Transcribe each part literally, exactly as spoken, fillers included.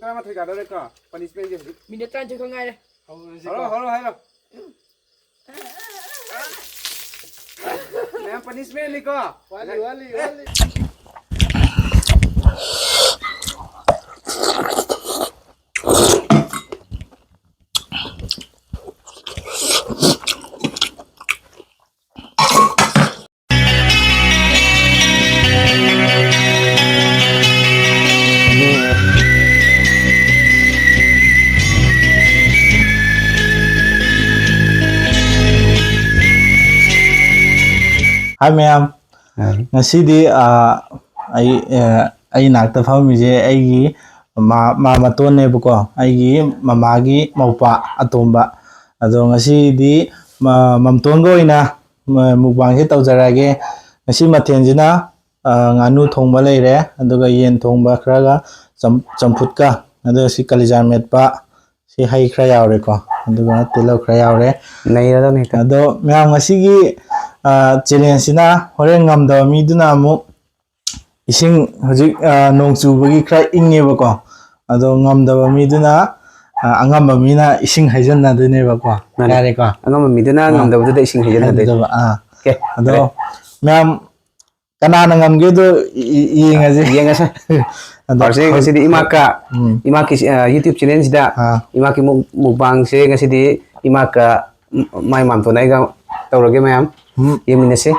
ꯇꯔꯥꯃꯥꯊꯣꯏ ꯇꯥꯗꯧꯔꯦꯀꯣ꯫ ꯄꯅꯤꯁꯃꯦꯟꯁꯦ ꯍꯧꯖꯤꯛ ꯃꯤꯅꯤꯠ ꯇꯔꯥꯅꯤꯊꯣꯏ ꯈꯛ ꯉꯥꯏꯔꯦ꯫ ꯍꯧꯔꯣ, ꯍꯧꯔꯣ, ꯍꯥꯏꯔꯣ꯫ ꯃꯌꯥꯝ ꯄꯅꯤꯁꯃꯦꯟꯅꯤꯀꯣ꯫ ꯋꯥꯠꯂꯤ, ꯋꯥꯠꯂꯤ, ꯋꯥꯠꯂꯤ꯫ ꯍꯥꯏ ꯃꯌꯥꯝ, ꯉꯁꯤꯗꯤ, ꯑ, ꯑꯩ, ꯑ, ꯑꯩ ꯅꯥꯛꯇ ꯐꯝꯃꯤꯁꯦ ꯑꯩꯒꯤ ꯃꯥ-, ꯃꯥ ꯃꯇꯣꯟꯅꯦꯕꯀꯣ, ꯑꯩꯒꯤ ꯃꯃꯥꯒꯤ ꯃꯧꯄꯥ ꯑꯇꯣꯝꯕ꯫ ꯑꯗꯣ ꯉꯁꯤꯗꯤ ꯃ-, ꯃꯝꯇꯣꯟꯒ ꯑꯣꯏꯅ ꯃ-, ꯃꯨꯛꯕꯥꯡꯁꯦ ꯇꯧꯖꯔꯛꯑꯒꯦ꯫ ꯉꯁꯤ ꯃꯊꯦꯜꯁꯤꯅ, ꯑ, ꯉꯥꯅꯨ ꯊꯣꯡꯕ ꯂꯩꯔꯦ, ꯑꯗꯨꯒ ꯌꯦꯟ ꯊꯣꯡꯕ ꯈꯔꯒ ꯆꯝ-, ꯆꯝꯐꯨꯠꯀ, ꯑꯗꯨꯒ ꯁꯤ ꯀꯂꯤꯖꯥ ꯃꯦꯠꯄ, ꯁꯤ ꯍꯩ ꯈꯔ ꯌꯥꯎꯔꯦꯀꯣ, ꯑꯗꯨꯒ ꯇꯤꯜꯍꯧ ꯈꯔ ꯌꯥꯎꯔꯦ꯫ ꯅꯩꯔꯗꯧꯅꯤ ꯍꯦꯛꯇ꯫ ꯑꯗꯣ ꯃꯌꯥꯝ, ꯉꯁꯤꯒꯤ, ꯑ, ꯆꯦꯂꯦꯟꯖꯁꯤꯅ ꯍꯣꯔꯦꯟ ꯉꯝꯗꯕ ꯃꯤꯗꯨꯅ ꯑꯃꯨꯛ ꯏꯁꯤꯡ, ꯍꯧꯖꯤꯛ, ꯑ, ꯅꯣꯡ ꯆꯨꯕꯒꯤ ꯈꯔ ꯏꯪꯉꯦꯕꯀꯣ, ꯑꯗꯣ ꯉꯝꯗꯕ ꯃꯤꯗꯨꯅ, ꯑ, ꯑꯉꯝꯕ ꯃꯤꯅ ꯏꯁꯤꯡ ꯍꯩꯖꯤꯟꯅꯗꯣꯏꯅꯦꯕꯀꯣ꯫ ꯃꯥꯅꯦ꯫ ꯌꯥꯔꯦꯀꯣ? ꯑꯉꯝꯕ ꯃꯤꯗꯨꯅ ꯑꯥ꯫ ꯉꯝꯗꯕꯗꯨꯗ ꯏꯁꯤꯡ ꯍꯩꯖꯤꯟꯅꯗꯣꯏꯅꯦ꯫ ꯍꯩꯖꯤꯟꯅꯗꯣꯏꯕ, ꯑꯥ꯫ ꯑꯣꯀꯦ, ꯑꯗꯣ ꯐꯔꯦ꯫ ꯃꯌꯥꯝ ꯀꯅꯥꯅ ꯉꯝꯒꯦꯗꯣ ꯌꯦꯡꯉꯁꯦ꯫ ꯌꯦꯡꯉꯁꯦ꯫ ꯑꯗꯣ ꯐꯥꯔꯁꯁꯦ ꯉꯁꯤꯗꯤ ꯏꯃꯥꯀ, ꯎꯝ꯫ ꯏꯃꯥꯀꯤ, ꯑ, YouTube ꯆꯦꯅꯦꯜꯁꯤꯗ ꯑꯥ꯫ ꯏꯃꯥꯀꯤ ꯃꯨꯛ-, ꯃꯨꯛꯕꯥꯡꯁꯦ ꯉꯁꯤꯗꯤ ꯏꯃꯥꯀ, ꯃ-, ꯃꯥꯏ ꯃꯥꯝꯇꯣꯟ ꯑꯩꯒ ꯇꯧꯔꯒꯦ ꯃꯌꯥꯝ꯫ ꯎꯝ꯫ ꯌꯦꯡꯃꯤꯟꯅꯁꯦ꯫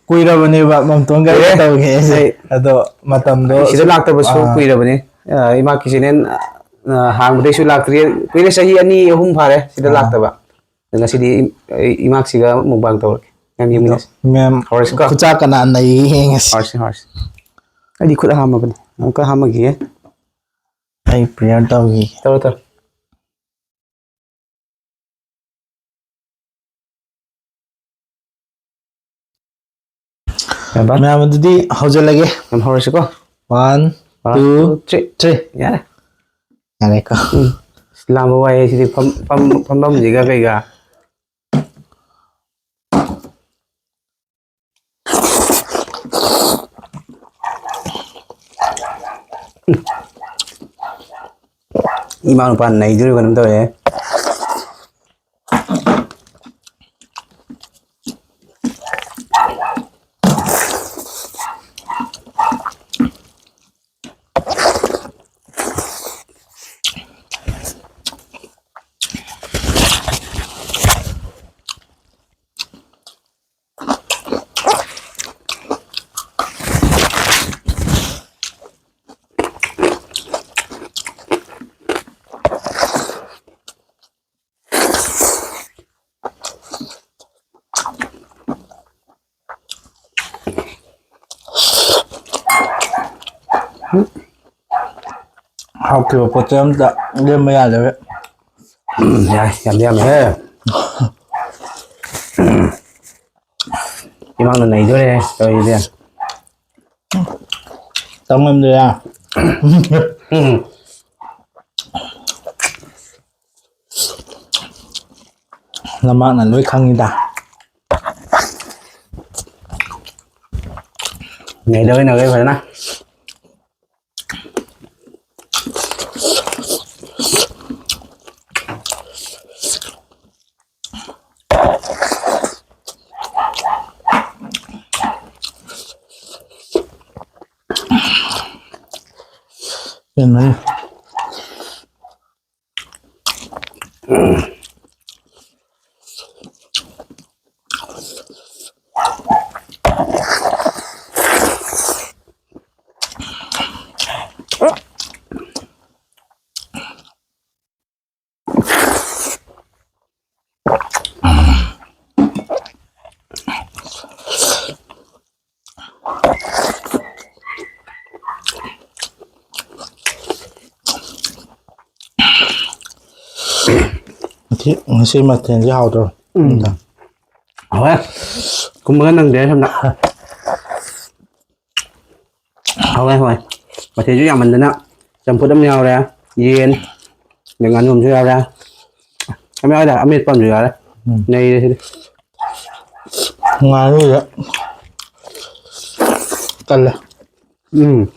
ꯀꯨꯏꯔꯕꯅꯦꯕ ꯃꯥꯝꯇꯣꯟꯒ ꯑꯩꯒ ꯀꯨꯏꯔꯦ꯫ ꯇꯧꯒꯦ ꯍꯥꯏꯁꯦ꯫ ꯑꯩ ꯑꯗꯣ ꯃꯇꯝꯗꯣ ꯁꯤꯗ ꯁꯨꯝ, ꯂꯥꯛꯇꯕꯁꯨ ꯑꯥ꯫ ꯀꯨꯏꯔꯕꯅꯦ꯫ ꯑ, ꯏꯃꯥꯀꯤ ꯆꯦꯅꯦꯜ, ꯑ, ꯍꯥꯡꯕꯗꯩꯁꯨ ꯂꯥꯛꯇ꯭ꯔꯤ꯫ ꯀꯨꯏꯔꯦ, ꯆꯍꯤ ꯑꯅꯤ ꯑꯍꯨꯝ ꯐꯥꯔꯦ ꯁꯤꯗ ꯑꯥ꯫ ꯂꯥꯛꯇꯕ꯫ ꯉꯁꯤꯗꯤ ꯏ-, ꯑꯩ ꯏꯃꯥꯛꯁꯤꯒ ꯃꯨꯛꯕꯥꯡ ꯇꯧꯔꯒꯦ꯫ ꯃꯌꯥꯝ ꯌꯦꯡꯃꯤꯟꯅꯁꯤ꯫ ꯃꯌꯥꯝ ꯍꯧꯔꯁꯤꯀꯣ? ꯈꯨꯠꯆꯥ ꯀꯅꯥ ꯅꯩ ꯌꯦꯡꯉꯁꯤ꯫ ꯍꯧꯔꯁꯤ, ꯍꯧꯔꯁꯤ꯫ ꯑꯩꯗꯤ ꯈꯨꯠ ꯍꯥꯝꯃꯕꯅꯤ꯫ ꯑꯃꯨꯛꯀ ꯍꯥꯝꯃꯒꯦ꯫ ꯑꯩ ꯄ꯭ꯔꯦꯌꯔ ꯇꯧꯈꯤꯒꯦ꯫ ꯇꯧꯔꯣ, ꯇꯧꯔꯣ꯫ ꯌꯥꯕ? ꯃꯌꯥꯝ, ꯑꯗꯨꯗꯤ ꯍꯧꯖꯤꯜꯂꯒꯦ꯫ ꯌꯥꯝ ꯍꯧꯔꯁꯤꯀꯣ꯫ One, one, two, two, three꯫ Three꯫ ꯌꯥꯔꯦ꯫ ꯌꯥꯔꯦꯀꯣ꯫ ꯎꯝ꯫ ꯑꯁ, ꯂꯥꯝꯕ ꯋꯥꯏꯍꯦ ꯁꯤꯗꯤ ꯐꯝ-, ꯐꯝ-, ꯐꯝꯐꯝꯁꯤꯒ ꯀꯩꯒ꯫ ꯏꯃꯥ ꯅꯨꯄꯥ ꯅꯩꯗꯣꯔꯤꯕ ꯀꯩꯅꯣꯝ ꯇꯧꯔꯦ꯫ ꯍꯥꯎꯈꯤꯕ ꯄꯣꯠ ꯆꯩ ꯑꯝꯇ ꯂꯦꯝꯕ ꯌꯥꯗꯕ꯫ ꯎꯝ, ꯌꯥꯏ, ꯌꯥꯝ ꯌꯥꯝꯃꯦꯍꯦ꯫ ꯏꯃꯥꯅ ꯅꯩꯗꯣꯔꯦ ꯇꯧꯔꯤꯁꯦ꯫ ꯇꯧꯉꯝꯗ꯭ꯔꯦ꯫ ꯎꯝ꯫ ꯅꯃꯥꯛꯅ ꯂꯣꯏ ꯈꯪꯉꯤꯗ꯫ ꯅꯩꯗꯧꯔꯤ ꯅꯈꯣꯏ ꯐꯖꯅ꯫ ꯀꯩꯅꯣꯅꯦ꯫ ꯉꯁꯤ, ꯉꯁꯤ ꯃꯊꯦꯜꯁꯦ ꯍꯥꯎꯗ꯭ꯔꯣ? ꯎꯝ꯫ ꯍꯥꯎꯋꯦ꯫ ꯀꯨꯝꯕꯒ ꯅꯪꯗꯦ ꯁꯣꯝꯗ꯫ ꯍꯥꯎꯋꯦ, ꯍꯥꯎꯋꯦ꯫ ꯃꯊꯦꯜꯁꯨ ꯌꯥꯝꯃꯟꯗꯅ ꯆꯝꯐꯨꯠ ꯑꯃ ꯌꯥꯎꯔꯦ, ꯌꯦꯟ, ꯑꯗꯩ ꯉꯥꯅꯨ ꯑꯃꯁꯨ ꯌꯥꯎꯔꯦ꯫ ꯑꯃ ꯌꯥꯎꯔꯦ, ꯑꯃꯦꯠꯄ ꯑꯃꯁꯨ ꯌꯥꯎꯔꯦ꯫ ꯎꯝ꯫ ꯅꯩꯔꯦ ꯁꯤꯗꯤ꯫ ꯉꯥꯅꯨꯁꯦ ꯀꯜꯂꯦ꯫ ꯎꯝ꯫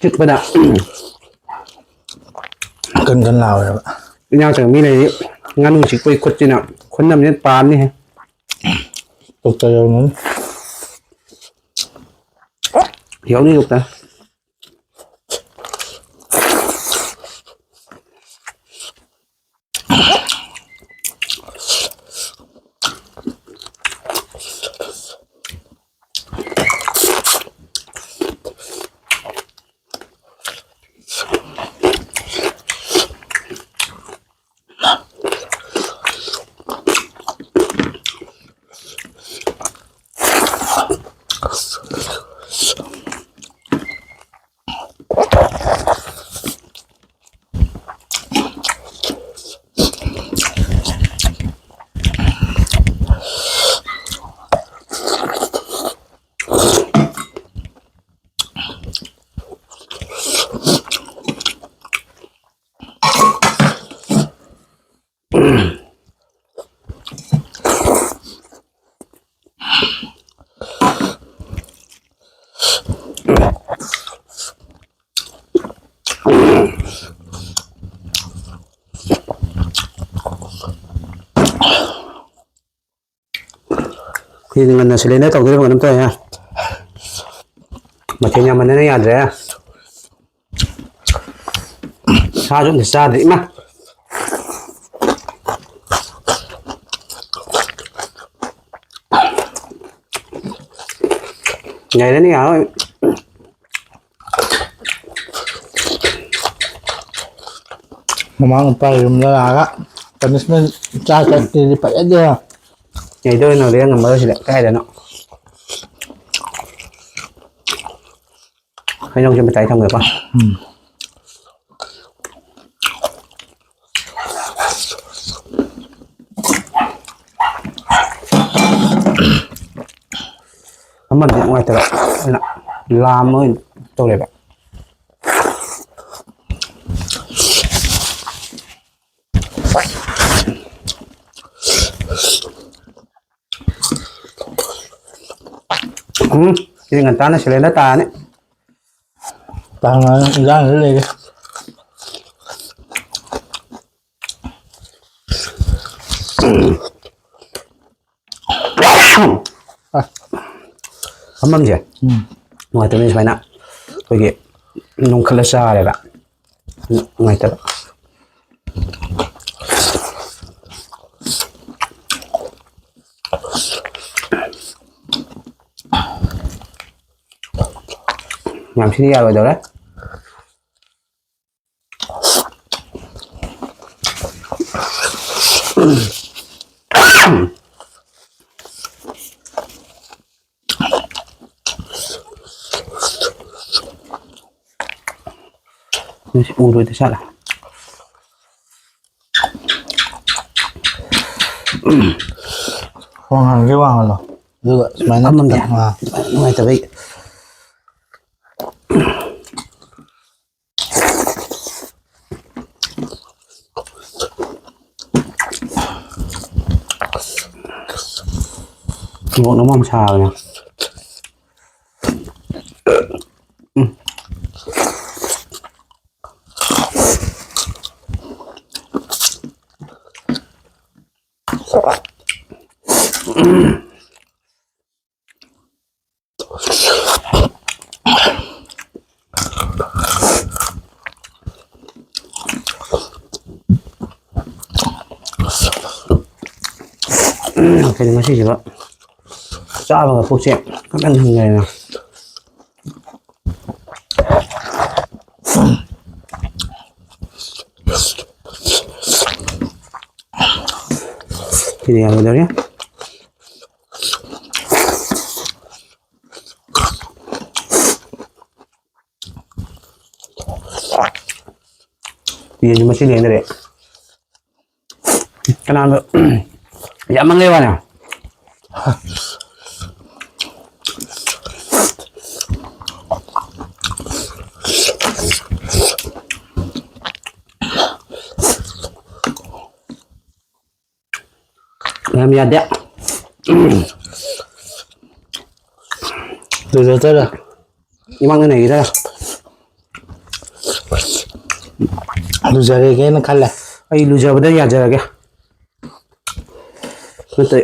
ꯆꯤꯛꯄꯗ꯫ ꯀꯟ ꯀꯟ ꯂꯥꯎꯋꯦꯕ꯫ ꯏꯟꯖꯥꯡ ꯆꯪ ꯃꯤ ꯂꯩꯔꯤ꯫ ꯉꯥꯅꯨ ꯆꯤꯛꯄꯒꯤ ꯈꯨꯠꯁꯤꯅ ꯈꯨꯟ ꯑꯃꯅ ꯄꯥꯝꯅꯤꯍꯦ꯫ ꯗꯣꯛꯇꯔ ꯌꯧꯅꯅꯤ꯫ ꯌꯧꯅꯤ ꯗꯣꯛꯇꯔ꯫ ꯑꯩꯈꯣꯏꯗꯤ ꯉꯟꯅ ꯁꯤꯂꯦꯟꯗꯔ ꯇꯧꯗꯣꯔꯤꯕ ꯀꯩꯅꯣꯝ ꯇꯧꯔꯦ꯫ ꯃꯊꯦꯜ ꯌꯥꯝꯃꯟꯗꯅ ꯌꯥꯗ꯭ꯔꯦ꯫ ꯁꯥꯁꯨ ꯑꯝꯇ ꯆꯥꯗ꯭ꯔꯤ ꯏꯃꯥ꯫ ꯌꯥꯏꯔꯅꯤ ꯌꯥꯔꯣꯏ꯫ ꯃꯃꯥ ꯃꯄꯥ ꯌꯨꯝꯗ ꯂꯥꯛꯑꯒ ꯄꯅꯤꯁꯃꯦꯟ ꯆꯥ ꯆꯠꯇ꯭ꯔꯗꯤ ꯐꯖꯗꯦ꯫ ꯌꯥꯏꯗꯧꯔꯦ ꯅꯪꯗꯤ ꯉꯝꯃꯔꯣꯏ ꯁꯤꯗ ꯀꯥꯏꯗꯅꯣ꯫ ꯍꯩꯅꯧꯁꯦ ꯃꯇꯥꯏ ꯊꯝꯒꯦꯀꯣ꯫ ꯎꯝ꯫ ꯑꯃꯗꯤ ꯅꯨꯡꯉꯥꯏꯇꯕ ꯑꯗꯨꯅ ꯂꯥꯝꯕ ꯑꯣꯏꯅ ꯇꯧꯔꯦꯕ꯫ ꯎꯝ, ꯁꯤ ꯉꯟꯇꯥꯅ ꯁꯤꯂꯦꯟꯗꯔ ꯇꯥꯔꯅꯤ꯫ ꯇꯥꯡꯉꯅꯤ, ꯏꯟꯖꯥꯡꯁꯨ ꯂꯩꯔꯦ꯫ ꯐꯝꯐꯝꯁꯦ ꯎꯝ꯫ ꯅꯨꯡꯉꯥꯏꯇꯕꯅꯤ ꯁꯨꯃꯥꯏꯅ ꯑꯩꯈꯣꯏꯒꯤ ꯅꯣꯡꯈꯠꯂ ꯆꯥꯔꯦꯕ꯫ ꯅꯨꯡꯉꯥꯏꯇꯕ꯫ ꯌꯥꯝ ꯊꯤꯅ ꯌꯥꯔꯣꯏꯗꯧꯔꯦ꯫ ꯃꯁꯤ ꯎꯔꯣꯏꯗ ꯁꯥꯠꯂ꯫ ꯋꯥꯡꯍꯜꯂꯒꯦ, ꯋꯥꯡꯍꯜꯂꯣ꯫ ꯑꯗꯨꯒ ꯁꯨꯃꯥꯏꯅ ꯐꯝꯃꯝꯗꯦ꯫ ꯑꯥ꯫ ꯅꯨꯡꯉꯥꯏꯇꯕꯩ꯫ ꯃꯣꯔꯣꯛꯅ ꯃꯔꯣꯝ ꯁꯥꯕꯅꯦ꯫ ꯎꯝ꯫ ꯎꯝ, ꯀꯩꯅꯣ ꯉꯁꯤꯁꯤꯕ ꯆꯥꯕꯒ ꯄꯨꯛꯁꯦ ꯀꯟꯅ ꯊꯟꯈ꯭ꯔꯦꯅ꯫ ꯁꯤꯗꯤ ꯌꯥꯔꯣꯏꯗꯧꯔꯤ꯫ ꯌꯦꯟꯁꯤ ꯃꯁꯤꯡ ꯂꯦꯡꯗꯔꯦ꯫ ꯀꯅꯥꯅꯣ ꯌꯥꯝꯃꯟꯈ꯭ꯔꯦ ꯋꯥꯅꯦ꯫ ꯌꯥꯝ ꯌꯥꯗꯦ꯫ ꯂꯨꯖꯗꯣꯏꯔꯥ? ꯏꯃꯥꯡꯅ ꯅꯩꯒꯤꯗꯣꯏꯔꯥ? ꯂꯨꯖꯔꯒꯦꯅ ꯈꯜꯂꯦ꯫ ꯑꯩ ꯂꯨꯖꯕꯗ ꯌꯥꯖꯔꯒꯦ꯫ ꯅꯠꯇ꯭ꯔꯗꯤ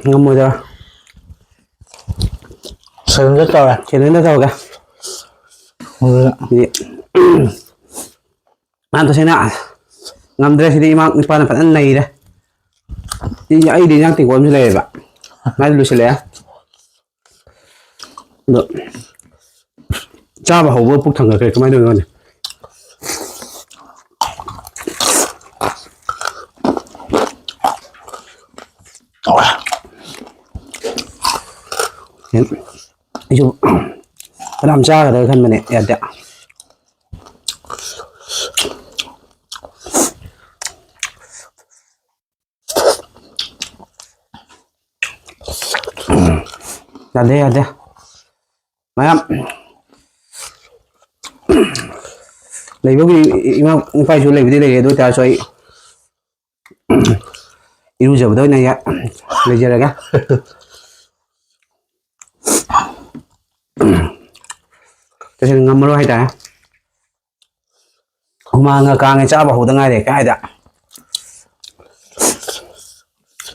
ꯉꯝꯃꯣꯏꯗ꯫ ꯁꯦꯂꯦꯟꯗꯔ ꯇꯧꯔꯦ꯫ ꯁꯦꯂꯦꯟꯗꯔ ꯇꯧꯔꯒꯦ꯫ ꯑꯗꯨꯅ ꯑꯗꯨꯗꯤ ꯃꯥ ꯇꯁꯦꯡꯅ ꯉꯝꯗ꯭ꯔꯦ꯫ ꯁꯤꯗꯤ ꯏꯃꯥ ꯏꯄꯥꯅ ꯐꯖꯅ ꯅꯩꯔꯦ꯫ ꯁꯤ ꯑꯩꯗꯤ ꯏꯟꯖꯥꯡ ꯇꯦꯡꯀꯣꯠ ꯑꯃꯁꯨ ꯂꯩꯌꯦꯕ꯫ ꯃꯥꯗꯤ ꯂꯣꯏꯁꯤꯜꯂꯛꯑꯦ꯫ ꯑꯗꯣ ꯆꯥꯕ ꯍꯧꯕ ꯄꯨꯛ ꯊꯟꯒꯠꯈ꯭ꯔꯦ꯫ ꯀꯃꯥꯏꯅ ꯇꯧꯔꯤꯅꯣ ꯈꯪꯗꯦ꯫ ꯑꯩꯁꯨ ꯐꯅꯌꯥꯝ ꯆꯥꯒꯗ꯭ꯔꯥ ꯈꯟꯕꯅꯦ, ꯌꯥꯗꯦ꯫ ꯌꯥꯗꯦ, ꯌꯥꯗꯦ꯫ ꯃꯌꯥꯝ ꯂꯩꯕꯕꯨꯗꯤ ꯏꯃꯥ ꯏꯄꯥꯁꯨ ꯂꯩꯕꯨꯗꯤ ꯂꯩꯔꯦ, ꯑꯗꯨ ꯑꯣꯏꯇꯥꯔꯁꯨ ꯑꯩ ꯏꯔꯨꯖꯕꯗ ꯑꯣꯏꯅ ꯌꯥ-, ꯂꯩꯖꯔꯒꯦ꯫ ꯇꯁꯦꯡꯅ ꯉꯝꯃꯔꯣꯏ ꯍꯥꯏꯇꯥꯔꯦ꯫ ꯍꯨꯃꯥꯡꯒ ꯀꯥꯡꯉꯦ, ꯆꯥꯕ ꯍꯧꯗ ꯉꯥꯏꯔꯦ ꯀꯥꯏꯗ꯫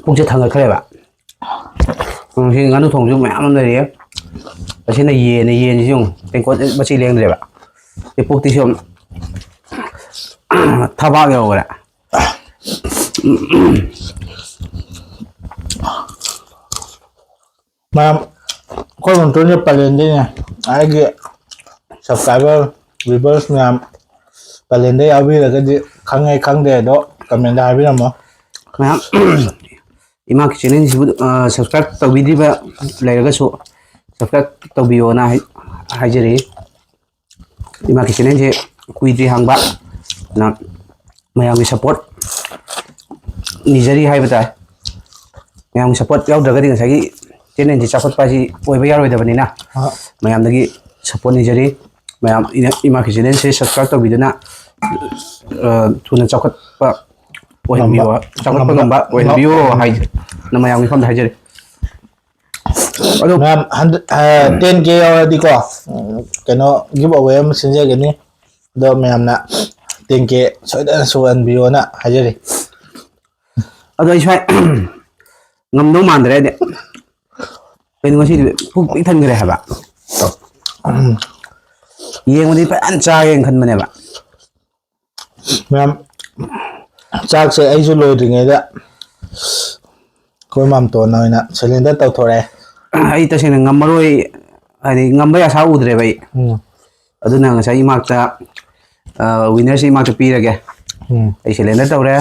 ꯄꯨꯛꯁꯦ ꯊꯥꯡꯒꯠꯈ꯭ꯔꯦꯕ꯫ ꯎꯝ, ꯁꯤ ꯉꯥꯅꯨ ꯊꯣꯡꯕꯁꯨ ꯃꯌꯥꯝ ꯑꯃ ꯂꯩꯔꯤꯌꯦ꯫ ꯑꯁꯤꯅ ꯌꯦꯟꯅꯦ, ꯌꯦꯟꯁꯤꯁꯨ ꯌꯦꯡꯉꯨ, ꯇꯦꯡꯀꯣꯠ ꯃꯆꯤ ꯂꯦꯡꯗ꯭ꯔꯦꯕ꯫ ꯁꯤ ꯄꯨꯛꯇꯤ ꯁꯨꯝ ꯊꯕꯥꯛ ꯌꯧꯈ꯭ꯔꯦ꯫ ꯃꯌꯥꯝ, ꯑꯩꯈꯣꯏ ꯃꯅꯤꯄꯨꯔꯁꯦ ꯄꯂꯦꯟꯗꯩꯅꯦ꯫ ꯑꯩꯒꯤ subscriber, viewers ꯃꯌꯥꯝ ꯄꯂꯦꯟꯗ ꯌꯥꯎꯕꯤꯔꯒꯗꯤ ꯈꯪꯉꯦ ꯈꯪꯗꯦ ꯑꯗꯣ comment ꯍꯥꯏꯕꯤꯔꯝꯃꯣ꯫ ꯃꯌꯥꯝ, ꯏꯃꯥꯒꯤ channel ꯁꯤꯕꯨ, ꯑ, subscribe ꯇꯧꯕꯤꯗ꯭ꯔꯤꯕ ꯂꯩꯔꯒꯁꯨ subscribe ꯇꯧꯕꯤꯌꯣꯅ ꯍꯥꯏ-, ꯍꯥꯏꯖꯔꯤ꯫ ꯏꯃꯥꯒꯤ channel ꯁꯦ ꯀꯨꯏꯗ꯭ꯔꯤ ꯍꯥꯡꯕ, ꯅ ꯃꯌꯥꯝꯒꯤ support ꯅꯤꯖꯔꯤ ꯍꯥꯏꯕ ꯇꯥꯏ꯫ ꯃꯌꯥꯝꯒꯤ support ꯌꯥꯎꯗ꯭ꯔꯒꯗꯤ ꯉꯁꯥꯏꯒꯤ channel ꯁꯦ ꯆꯥꯎꯈꯠꯄ ꯍꯥꯏꯁꯤ ꯑꯣꯏꯕ ꯌꯥꯔꯣꯏꯗꯕꯅꯤꯅ, ꯑ꯫ ꯃꯌꯥꯝꯗꯒꯤ support ꯅꯤꯖꯔꯤ꯫ ꯃꯌꯥꯝ ꯏꯅ-, ꯏꯃꯥꯒꯤ channel ꯁꯦ subscribe ꯇꯧꯕꯤꯗꯨꯅ, ꯑ, ꯊꯨꯅ ꯆꯥꯎꯈꯠꯄ ꯑꯣꯏꯍꯟꯕꯤꯌꯣ, ꯉꯝꯕ꯫ ꯆꯥꯎꯈꯠꯄ ꯉꯝꯕ꯫ ꯉꯝꯕ ꯑꯣꯏꯍꯟꯕꯤꯌꯣ ꯎꯝ꯫ ꯍꯥꯏ-, ꯅ ꯃꯌꯥꯝꯒꯤ ꯃꯐꯝꯗ ꯍꯥꯏꯖꯔꯤ꯫ ꯑꯗꯣ ꯃꯌꯥꯝ ꯍꯟꯗꯛ, ꯑ, ten K ꯌꯧꯔꯗꯤꯀꯣ, ꯎꯝ, ꯀꯩꯅꯣ, give away ꯑꯃ ꯁꯤꯟꯖꯒꯅꯤ꯫ ꯑꯗꯣ ꯃꯌꯥꯝꯅ ten K ꯁꯣꯏꯗꯅ ꯁꯨꯍꯟꯕꯤꯌꯣꯅ ꯍꯥꯏꯖꯔꯤ꯫ ꯑꯗꯣ ꯑꯩ ꯁ꯭ꯋꯥꯏ ꯉꯝꯗꯧ ꯃꯥꯟꯗ꯭ꯔꯦ ꯑꯩꯗꯤ꯫ ꯀꯩꯅꯣ, ꯉꯁꯤꯗꯤ ꯄꯨꯛ ꯄꯤꯛ ꯊꯟꯈ꯭ꯔꯦ ꯍꯥꯏꯕ꯫ ꯌꯦꯡꯕꯗꯤ ꯐꯖꯅ ꯆꯥꯒꯦꯅ ꯈꯟꯕꯅꯦꯕ꯫ ꯃꯌꯥꯝ, ꯆꯥꯛꯁꯦ ꯑꯩꯁꯨ ꯂꯣꯏꯗ꯭ꯔꯤꯉꯩꯗ ꯑꯩꯈꯣꯏ ꯃꯥꯝꯇꯣꯟꯅ ꯑꯣꯏꯅ ꯁꯦꯂꯦꯟꯗꯔ ꯇꯧꯊꯣꯔꯛꯑꯦ꯫ ꯑꯩ ꯇꯁꯦꯡꯅ ꯉꯝꯃꯔꯣꯏ, ꯍꯥꯏꯗꯤ ꯉꯝꯕꯩ ꯑꯁꯥ ꯎꯗ꯭ꯔꯦꯕ ꯑꯩ꯫ ꯎꯝ꯫ ꯑꯗꯨꯅ ꯉꯁꯥꯏ ꯏꯃꯥꯛꯇ, ꯑ, ꯋꯤꯅꯔꯁꯤ ꯏꯃꯥꯛꯇ ꯄꯤꯔꯒꯦ꯫ ꯎꯝ꯫ ꯑꯩ ꯁꯦꯂꯦꯟꯗꯔ ꯇꯧꯔꯦ꯫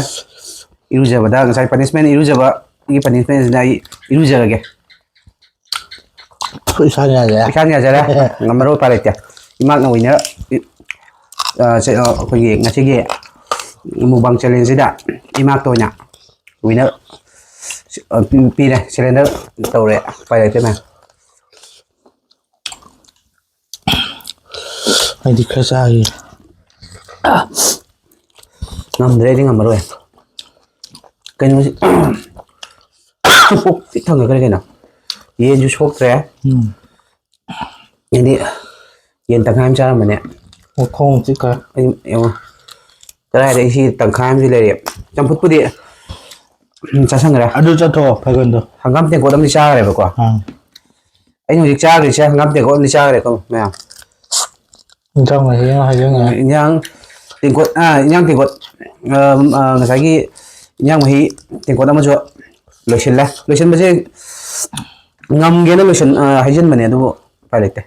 ꯏꯔꯨꯖꯕꯗ ꯉꯁꯥꯏ ꯄꯅꯤꯁꯃꯦꯟ, ꯏꯔꯨꯖꯕꯒꯤ ꯄꯅꯤꯁꯃꯦꯟꯁꯤꯅ ꯑꯩ ꯏꯔꯨꯖꯔꯒꯦ꯫ ꯏꯁꯥꯅ ꯌꯥꯖꯔꯦ꯫ ꯏꯁꯥꯅ ꯌꯥꯖꯔꯦ꯫ ꯉꯝꯃꯔꯣꯏ, ꯎꯄꯥꯏ ꯂꯩꯇꯦ꯫ ꯏꯃꯥꯛꯅ ꯋꯤꯅꯔ, ꯑ, ꯁꯦ, ꯑ, ꯑꯩꯈꯣꯏꯒꯤ ꯉꯁꯤꯒꯤ ꯃꯨꯛꯕꯥꯡ ꯆꯦꯂꯦꯟꯖꯁꯤꯗ ꯏꯃꯥꯛꯇ ꯑꯣꯏꯅ ꯋꯤꯅꯔ, ꯑ, ꯄꯤ-, ꯄꯤꯔꯦ, ꯁꯦꯂꯦꯟꯗꯔ ꯇꯧꯔꯦ꯫ ꯎꯄꯥꯏ ꯂꯩꯇꯦ ꯃꯌꯥꯝ꯫ ꯑꯩꯗꯤ ꯈꯔ ꯆꯥꯒꯦ꯫ ꯉꯝꯗ꯭ꯔꯦ, ꯑꯩꯗꯤ ꯉꯝꯃꯔꯣꯏ꯫ ꯀꯩꯅꯣꯁꯤ, ꯄꯨꯛ ꯄꯤꯛ ꯊꯟꯒꯠꯈ꯭ꯔꯦ ꯀꯩꯅꯣ꯫ ꯌꯦꯟꯁꯨ ꯁꯣꯛꯇ꯭ꯔꯦ꯫ ꯎꯝ꯫ ꯑꯩꯗꯤ ꯌꯦꯟ ꯇꯪꯈꯥꯏ ꯑꯃ ꯆꯥꯔꯝꯕꯅꯦ꯫ ꯑꯣ, ꯈꯣꯡ ꯆꯤꯛꯈ꯭ꯔꯦ꯫ ꯑꯩ ꯌꯦꯡꯉꯣ꯫ ꯀꯗꯥꯏꯗꯒꯤ ꯁꯤ ꯇꯪꯈꯥꯏ ꯑꯃꯗꯤ ꯂꯩꯔꯦ꯫ ꯆꯝꯐꯨꯠꯄꯨꯗꯤ, ꯎꯝ, ꯆꯥꯁꯟꯈ꯭ꯔꯦ꯫ ꯑꯗꯨ ꯆꯠꯊꯣꯛꯑꯣ, ꯐꯩꯒꯟꯗꯣ꯫ ꯍꯪꯒꯥꯝ ꯇꯦꯡꯀꯣꯠ ꯑꯃꯗꯤ ꯆꯥꯈ꯭ꯔꯦꯕꯀꯣ꯫ ꯑꯥ꯫ ꯑꯩꯅ ꯍꯧꯖꯤꯛ ꯆꯥꯈ꯭ꯔꯤꯁꯦ ꯍꯪꯒꯥꯝ ꯇꯦꯡꯀꯣꯠ ꯑꯃꯗꯤ ꯆꯥꯈ꯭ꯔꯦꯀꯣ ꯃꯌꯥꯝ꯫ ꯏꯟꯖꯥꯡ ꯃꯍꯤ ꯑꯃ ꯍꯩꯖꯤꯟꯈ꯭ꯔꯦ꯫ ꯎꯝ, ꯏꯟꯖꯥꯡ ꯇꯦꯡꯀꯣꯠ, ꯑꯥ, ꯏꯟꯖꯥꯡ ꯇꯦꯡꯀꯣꯠ, ꯑꯥ, ꯑꯥ, ꯉꯁꯥꯏꯒꯤ ꯏꯟꯖꯥꯡ ꯃꯍꯤ ꯇꯦꯡꯀꯣꯠ ꯑꯃꯁꯨ ꯂꯣꯏꯁꯤꯜꯂꯦ꯫ ꯂꯣꯏꯁꯤꯟꯕꯁꯦ ꯉꯝꯒꯦꯅ ꯂꯣꯏꯁꯤꯟ-, ꯑꯥ, ꯍꯩꯖꯤꯟꯕꯅꯦ, ꯑꯗꯨꯕꯨ ꯎꯄꯥꯏ ꯂꯩꯇꯦ꯫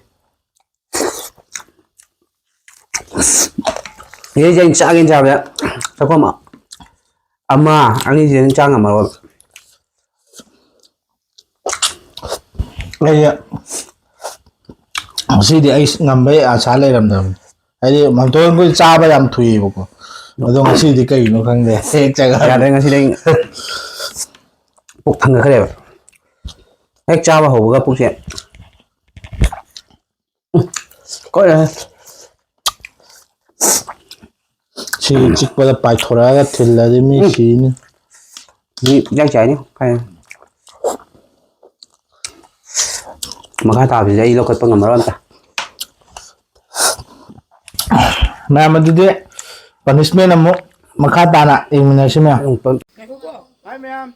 ꯁꯤꯗꯩꯁꯦ ꯑꯩꯅ ꯆꯥꯒꯦꯅ ꯆꯥꯕꯗ ꯆꯥꯛꯈꯣꯝ ꯑꯃ, ꯑꯅꯤꯁꯤꯗꯩ ꯍꯦꯟꯅ ꯆꯥ ꯉꯝꯃꯔꯣꯏ꯫ ꯑꯩꯁꯦ ꯉꯁꯤꯗꯤ ꯑꯩ ꯉꯝꯕꯩ ꯑꯁꯥ ꯂꯩꯔꯝꯗꯕꯅꯤ꯫ ꯍꯥꯏꯗꯤ ꯃꯥꯝꯇꯣꯟꯈꯣꯏ ꯆꯥꯕ ꯌꯥꯝ ꯊꯨꯏꯌꯦꯕꯀꯣ꯫ ꯑꯗꯣ ꯉꯁꯤꯗꯤ ꯀꯩꯒꯤꯅꯣ ꯈꯪꯗꯦ꯫ ꯍꯦꯛ ꯆꯪꯉꯛꯑꯒ ꯌꯥꯗ꯭ꯔꯦ, ꯉꯁꯤꯗꯤ ꯑꯩ ꯄꯨꯛ ꯊꯟꯒꯠꯈ꯭ꯔꯦꯕ꯫ ꯍꯦꯛ ꯆꯥꯕ ꯍꯧꯕꯒ ꯄꯨꯛꯁꯦ ꯀꯣꯏꯔꯦ꯫ ꯁꯤ ꯆꯤꯛꯄꯗ ꯄꯥꯏꯊꯣꯔꯛꯑꯒ ꯊꯤꯜꯂꯗꯤ ꯃꯤ ꯎꯝ꯫ ꯁꯤꯅꯤ꯫ ꯃꯤ ꯄꯨꯡꯆꯥꯏ ꯆꯥꯏꯅꯤ꯫ ꯐꯩ꯫ ꯃꯈꯥ ꯇꯥꯕꯁꯤꯗꯤ ꯑꯩ ꯂꯧꯈꯠꯄ ꯉꯝꯃꯔꯣꯏ ꯑꯝꯇ꯫ ꯃꯌꯥꯝ, ꯑꯗꯨꯗꯤ ꯄꯅꯤꯁꯃꯦꯟ ꯑꯃꯨꯛ ꯃꯈꯥ ꯇꯥꯅ ꯌꯦꯡꯃꯤꯟꯅꯔꯁꯤ ꯃꯌꯥꯝ꯫ ꯎꯝ, ꯄ- ꯉꯥꯏꯈꯣꯀꯣ꯫ ꯍꯥꯏ ꯃꯌꯥꯝ꯫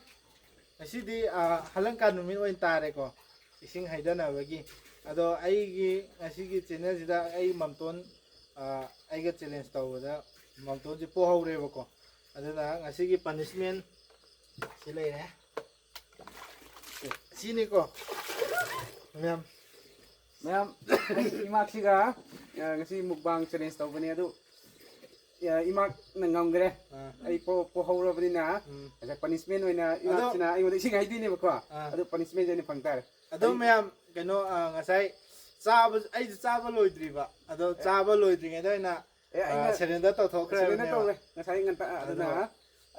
ꯉꯁꯤꯗꯤ ꯑ, ꯍꯂꯪꯀꯥ ꯅꯨꯃꯤꯠ ꯑꯣꯏꯅ ꯇꯥꯔꯦꯀꯣ, ꯏꯁꯤꯡ ꯍꯩꯊꯅꯕꯒꯤ꯫ ꯑꯗꯣ ꯑꯩꯒꯤ ꯉꯁꯤꯒꯤ ꯆꯦꯅꯦꯜꯁꯤꯗ ꯑꯩ ꯃꯝꯇꯣꯟ, ꯑ, ꯑꯩꯒ ꯆꯦꯂꯦꯟꯖ ꯇꯧꯕꯗ ꯃꯝꯇꯣꯟꯁꯦ ꯄꯣꯍꯧꯔꯦꯕꯀꯣ꯫ ꯑꯗꯨꯅ ꯉꯁꯤꯒꯤ ꯄꯅꯤꯁꯃꯦꯟ ꯁꯤ ꯂꯩꯔꯦ꯫ ꯁꯤꯅꯤꯀꯣ ꯃꯌꯥꯝ꯫ ꯃꯌꯥꯝ, ꯑꯩ ꯏꯃꯥꯛꯁꯤꯒ, ꯑ, ꯉꯁꯤ ꯃꯨꯛꯕꯥꯡ ꯆꯦꯂꯦꯟꯖ ꯇꯧꯕꯅꯦ ꯑꯗꯨ, ꯑ, ꯏꯃꯥꯛꯅ ꯉꯝꯈ꯭ꯔꯦ꯫ ꯑꯥ꯫ ꯑꯩ ꯄꯣ-, ꯄꯣꯍꯧꯔꯕꯅꯤꯅ ꯎꯝ꯫ ꯉꯁꯥꯏ ꯄꯅꯤꯁꯃꯦꯟ ꯑꯣꯏꯅ ꯑꯗꯣ ꯏꯃꯥꯛꯁꯤꯅ ꯑꯩꯉꯣꯟꯗ ꯏꯁꯤꯡ ꯍꯩꯗꯣꯏꯅꯦꯕꯀꯣ꯫ ꯑꯥ꯫ ꯑꯗꯨ ꯄꯅꯤꯁꯃꯦꯟꯁꯦ ꯑꯩꯅ ꯐꯪ ꯇꯥꯔꯦ꯫ ꯑꯗꯣ ꯑꯩ ꯃꯌꯥꯝ ꯀꯩꯅꯣ, ꯑ, ꯉꯁꯥꯏ ꯆꯥꯕ, ꯑꯩꯁꯨ ꯆꯥꯕ ꯂꯣꯏꯗ꯭ꯔꯤꯕ꯫ ꯑꯗꯣ ꯑꯦ꯫ ꯆꯥꯕ ꯂꯣꯏꯗ꯭ꯔꯤꯉꯩꯗ ꯑꯩꯅ, ꯑꯦ, ꯑ, ꯑꯩꯅ ꯁꯔꯦꯟꯗꯔ ꯇꯧꯊꯣꯛꯈ꯭ꯔꯕꯅꯦꯕ꯫ ꯁꯔꯦꯟꯗꯔ ꯇꯧꯔꯦ ꯉꯁꯥꯏ ꯉꯟꯇ꯫ ꯑꯗꯨꯅ ꯑꯗꯣ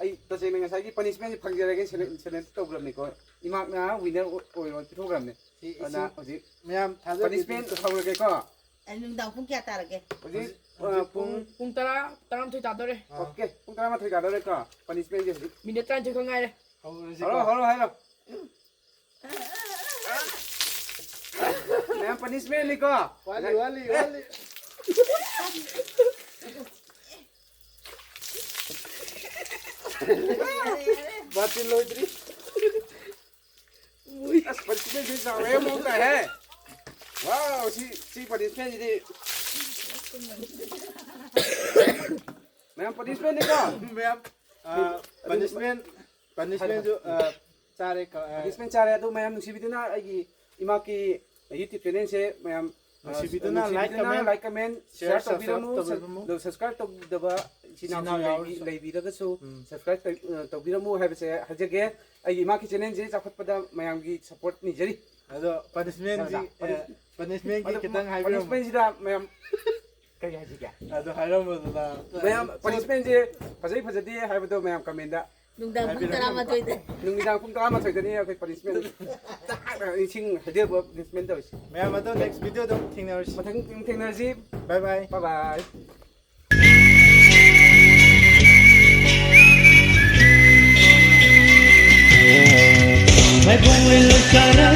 ꯑꯩ ꯇꯁꯦꯡꯅ ꯉꯁꯥꯏꯒꯤ ꯄꯅꯤꯁꯃꯦꯟꯁꯦ ꯐꯪꯖꯔꯒꯦ ꯁꯔꯦꯟ-, ꯁꯔꯦꯟꯗꯔ ꯇꯧꯈ꯭ꯔꯕꯅꯤꯀꯣ꯫ ꯏꯃꯥꯛꯅ ꯋꯤꯅꯔ ꯑꯣꯏꯔꯣ ꯄꯤꯊꯣꯛꯈ꯭ꯔꯕꯅꯦ꯫ ꯁꯤ ꯑꯗꯨꯅ ꯏꯁꯤꯡ ꯍꯧꯖꯤꯛ ꯃꯌꯥꯝ ꯊꯥꯖꯕꯤꯗꯨꯅ ꯄꯅꯤꯁꯃꯦꯟ ꯍꯧꯔꯒꯦꯀꯣ꯫ ꯑꯩ ꯅꯨꯡꯗꯥꯡ ꯄꯨꯡ ꯀꯌꯥ ꯇꯥꯔꯒꯦ? ꯍꯧꯖꯤꯛ, ꯍꯧꯖꯤꯛ, ꯑ, ꯍꯧꯖꯤꯛ ꯄꯨꯡ ꯄꯨꯡ, ꯄꯨꯡ ꯇꯔꯥ, ꯇꯔꯥꯃꯥꯊꯣꯏ ꯇꯥꯗꯣꯔꯦ꯫ ꯑꯥ꯫ ꯑꯣꯀꯦ, ꯄꯨꯡ ꯇꯔꯥꯃꯥꯊꯣꯏ ꯇꯥꯗꯣꯔꯦꯀꯣ꯫ ꯄꯅꯤꯁꯃꯦꯟꯁꯦ ꯍꯧꯖꯤꯛ꯫ ꯃꯤꯅꯤꯠ ꯇꯔꯥꯅꯤꯊꯣꯏ ꯈꯛ ꯉꯥꯏꯔꯦ꯫ ꯍꯧꯔꯁꯤꯀꯣ꯫ ꯍꯧꯔꯣ, ꯍꯧꯔꯣ, ꯍꯧꯔꯣ꯫ ꯃꯌꯥꯝ ꯄꯅꯤꯁꯃꯦꯟꯅꯤꯀꯣ꯫ ꯋꯥꯠꯂꯤ, ꯋꯥꯠꯂꯤ, ꯋꯥꯠꯂꯤ꯫ ꯕꯥꯇꯤꯜ ꯂꯣꯏꯗ꯭ꯔꯤ꯫ ꯑꯁ, ꯄꯅꯤꯁꯃꯦꯟꯁꯤ ꯆꯥꯎꯔꯦ, ꯃꯑꯣꯡ ꯇꯥꯏꯍꯦ꯫ ꯋꯥꯎ, ꯁꯤ, ꯁꯤ ꯄꯅꯤꯁꯃꯦꯟꯁꯤꯗꯤ꯫ ꯃꯌꯥꯝ ꯄꯅꯤꯁꯃꯦꯟꯅꯤꯀꯣ? ꯃꯌꯥꯝ, ꯑ, ꯑꯗꯨ ꯄꯅꯤꯁꯃꯦꯟ, ꯄꯅꯤꯁꯃꯦꯟꯁꯨ, ꯑ, ꯆꯥꯔꯦ, ꯀ-, ꯑ, ꯄꯅꯤꯁꯃꯦꯟ ꯆꯥꯔꯦ꯫ ꯑꯗꯨ ꯃꯌꯥꯝ ꯅꯨꯡꯁꯤꯕꯤꯗꯨꯅ ꯑꯩꯒꯤ ꯏꯃꯥꯛꯀꯤ YouTube ꯆꯦꯅꯦꯜꯁꯦ ꯃꯌꯥꯝ, ꯑ, ꯅꯨꯡꯁꯤꯕꯤꯗꯨꯅ ꯅꯨꯡꯁꯤꯕꯤꯗꯨꯅ like, comment, like, comment, share, share ꯇꯧꯕꯤꯔꯝꯃꯨ, subscribe ꯇꯧꯕꯤꯔꯝꯃꯨ꯫ Sub-, subscribe ꯇꯧꯗꯕ ꯏꯆꯤꯟ ꯏꯅꯥꯎꯁꯨ ꯏꯆꯤꯟ ꯏꯅꯥꯎ ꯂꯩꯕꯤ-, ꯌꯥꯎꯔꯁꯨ꯫ ꯂꯩꯕꯤꯔꯒꯁꯨ ꯎꯝ꯫ Subscribe ꯇꯧ-, ꯑ, ꯇꯧꯕꯤꯔꯝꯃꯨ ꯍꯥꯏꯕꯁꯦ ꯍꯥꯏꯖꯒꯦ꯫ ꯑꯩꯒꯤ ꯏꯃꯥꯛꯀꯤ ꯆꯦꯅꯦꯜꯁꯦ ꯆꯥꯎꯈꯠꯄꯗ ꯃꯌꯥꯝꯒꯤ support ꯅꯤꯖꯔꯤ꯫ ꯑꯗꯣ ꯄꯅꯤꯁꯃꯦꯟꯁꯤ, ꯍꯥꯏꯕꯗ ꯑꯦ, ꯄꯅꯤꯁ-, ꯄꯅꯤꯁꯃꯦꯟꯒꯤ ꯑꯗꯨ ꯈꯤꯇꯪ ꯍꯥꯏꯕꯤꯔꯝꯃꯣ꯫ ꯄꯅꯤꯁꯃꯦꯟꯁꯤꯗ ꯃꯌꯥꯝ ꯀꯔꯤ ꯍꯥꯏꯁꯤꯒꯦ? ꯑꯗꯨ ꯍꯥꯏꯔꯝꯕꯗꯨꯅ꯫ ꯃꯌꯥꯝ ꯄꯅꯤꯁꯃꯦꯟꯁꯦ ꯐꯖꯩ ꯐꯖꯗꯦ ꯍꯥꯏꯕꯗꯣ ꯃꯌꯥꯝ ꯀꯃꯦꯟꯗ ꯅꯨꯡꯗꯥꯡ ꯄꯨꯡ ꯍꯥꯏꯕꯤꯔꯝꯃꯣ꯫ ꯇꯔꯥꯃꯥꯊꯣꯏꯗ꯫ ꯅꯨꯃꯤꯗꯥꯡ ꯄꯨꯡ ꯇꯔꯥꯃꯥꯊꯣꯏꯗꯅꯤ ꯑꯩꯈꯣꯏ ꯄꯅꯤꯁꯃꯦꯟ ꯇꯥꯛꯅ ꯏꯁꯤꯡ ꯍꯩꯗꯕ ꯄꯅꯤꯁꯃꯦꯟ ꯇꯧꯔꯤꯁꯦ꯫ ꯃꯌꯥꯝ ꯑꯗꯣ next video ꯗ ꯑꯃꯨꯛ ꯊꯦꯡꯅꯔꯁꯤ꯫ ꯃꯊꯪ ꯊꯦꯡꯅꯔꯁꯤ꯫ Bye bye꯫ Bye bye꯫ ꯃꯥꯏꯕꯣꯡ ꯂꯩꯀꯥꯏꯗ